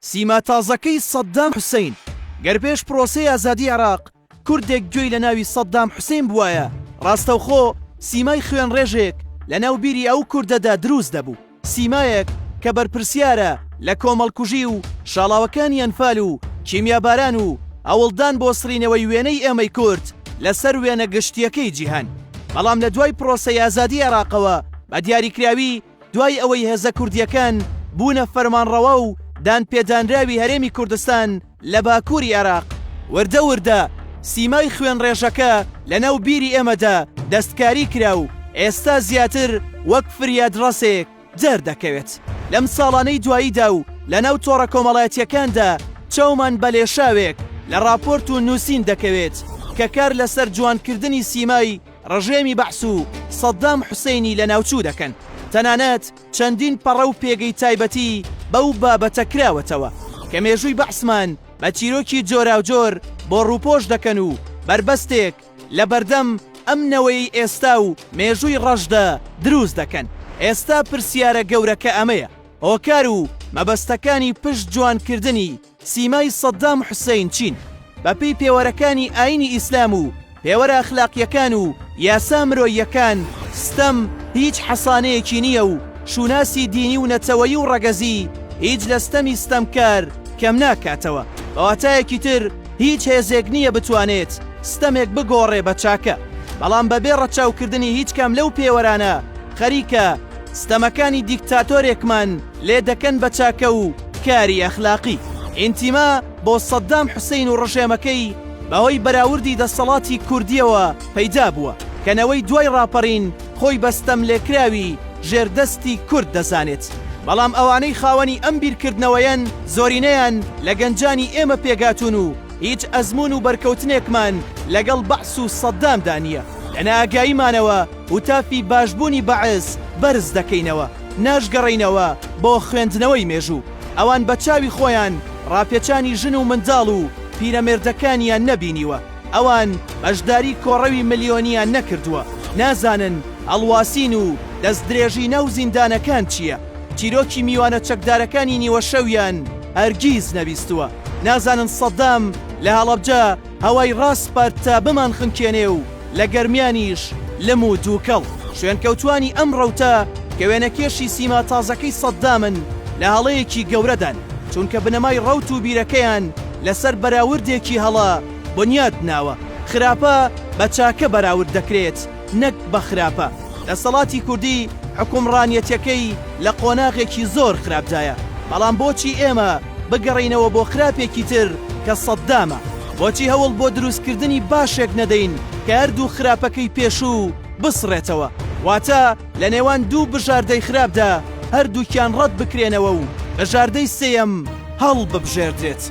سیما تازەکەی سەدام حوسەین، گەر پێش پرۆسەی ئازادی عێراق کوردێک گوێی لە ناوی سەدام حوسەین بوایە، ڕاستەوخۆ سیمای خوێنڕێژێک لەناو بیری ئەو کوردەدا دروست دەبوو، سیمایەک کە بەرپرسیارە لە کۆمەڵکوژی و شاڵاوەکانی ئەنفال و کیمیاباران و هەوڵدان بۆ سڕینەوەی وێنەی ئێمەی کورد لەسەر وێنە گشتییەکەی جیهان. بەڵام لە دوای پرۆسەی ئازادی عێراقەوە بە دیاریکراوی دوای ئەوەی هێزە کوردییەکان بوونە فەرمانڕەوا و دانپێدانراوی هەرێمی کوردستان لە باکووری عێراق، وردە وردە سیمای خوێنڕێژەکە لەناو بیری ئێمەدا دەستکاری کرا و ئێستا زیاتر وەک فریادڕەسێک دەردەکەوێت. لەم ساڵانەی دواییدا و لەناو تۆڕە کۆمەڵایەتییەکاندا چاومان بە لێشاوێک لە ڕاپۆرت و نووسین دەکەوێت کە کار لەسەر جوانکردنی سیمای ڕژێمی بەعس و سەدام حوسەینی لەناوچوو دەکەن، تەنانەت چەندین پەڕە و پێگەی تایبەتی بەو بابەتە کراوەتەوە، کە مێژووی بەعسمان بە چیرۆکی جۆراوجۆر بۆ ڕووپۆش دەکەن و بەربەستێک لە بەردەم ئەم نەوەیەی ئێستا و مێژووی ڕەشدا دروست دەکەن. ئێستا پرسیارە گەورەکە ئەمەیە، هۆکار و مەبەستەکانی پشت جوانکردنی سیمای سەدام حوسەین چین؟ بەپێی پێوەرەکانی ئاینی ئیسلام و پێوەرە ئەخلاقییەکان و یاسا مرۆییەکان، ستەم هیچ حەسانەیەکی نییە و شوناسی دینی و نەتەوەیی و ڕەگەزی هیچ لە ستەمی ستەمکار کەمناکاتەوە. بە واتایەکی تر هیچ هێزێک نییە بتوانێت ستەمێک بگۆڕێ بە چاکە. بەڵام بەبێ ڕەچاوکردنی هیچ کام لەو پێوەرانە خەریکە ستەمەکانی دیکتاتۆرێکمان لێ دەکەن بە چاکە و کاری ئەخلاقی. ئینتیما بۆ سەدام حوسەین و ڕژێمەکەی بەهۆی بەراوردی دەسەڵاتی کوردییەوە پەیدا بووە، کە نەوەی دوای ڕاپەڕین خۆی بە ستەملێکراوی ژێردەستی کورد دەزانێت. بەڵام ئەوانەی خاوەنی ئەم بیرکردنەوەیەن زۆرینەیان لە گەنجانی ئێمە پێکهاتوون و هیچ ئەزموون و بەرکەوتنێکمان لەگەڵ بەعس و سەدامدا نییە. لە نائاگاییمانەوە هوتافی باشبوونی بەعس بەرز دەکەینەوە، ناشگەڕێینەوە بۆ خوێندنەوەی مێژوو. ئەوان بە چاوی خۆیان ڕاپێچانی ژن و منداڵ و پیرەمێردەکانیان نەبینیوە، ئەوان بەشداری کۆڕەوی ملیۆنیان نەکردووە، نازانن هەڵواسین و دەستدرێژی ناو زیندانەکان چییە، چیرۆکی میوانە چەکدارەکانی نیوەشەویان هەرگیز نەبیستووە، نازانن سەدام لە هەڵەبجە هەوای ڕاسپارد تا بمانخنکێنێ و لە گەرمیانیش لم و دووکەڵ. شوێنکەوتوانی ئەم ڕەوتە کە وێنەکێشی سیما تازەکەی سەدامن لە هەڵەیەکی گەورەدان، چونکە بنەمای ڕەوت و بیرەکەیان لەسەر بەراوردێکی هەڵە بنیات ناوە. خراپە بە چاکە بەراورد دەکرێت نەک بە خراپە. دەسەڵاتی کوردی حوکمڕانیەتەکەی لە قۆناغێکی زۆر خراپدایە، بەڵام بۆچی ئێمە بگەڕێینەوە بۆ خراپێکی تر کە سەدامە؟ بۆچی هەوڵ بۆ دروستکردنی باشێک نەدەین کە هەردوو خراپەکەی پێشوو بسڕێتەوە؟ واتە لە نێوان دوو بژاردەی خراپدا هەردووکیان ڕەت بکرێنەوە و بژاردەی سێیەم هەڵببژێردرێت.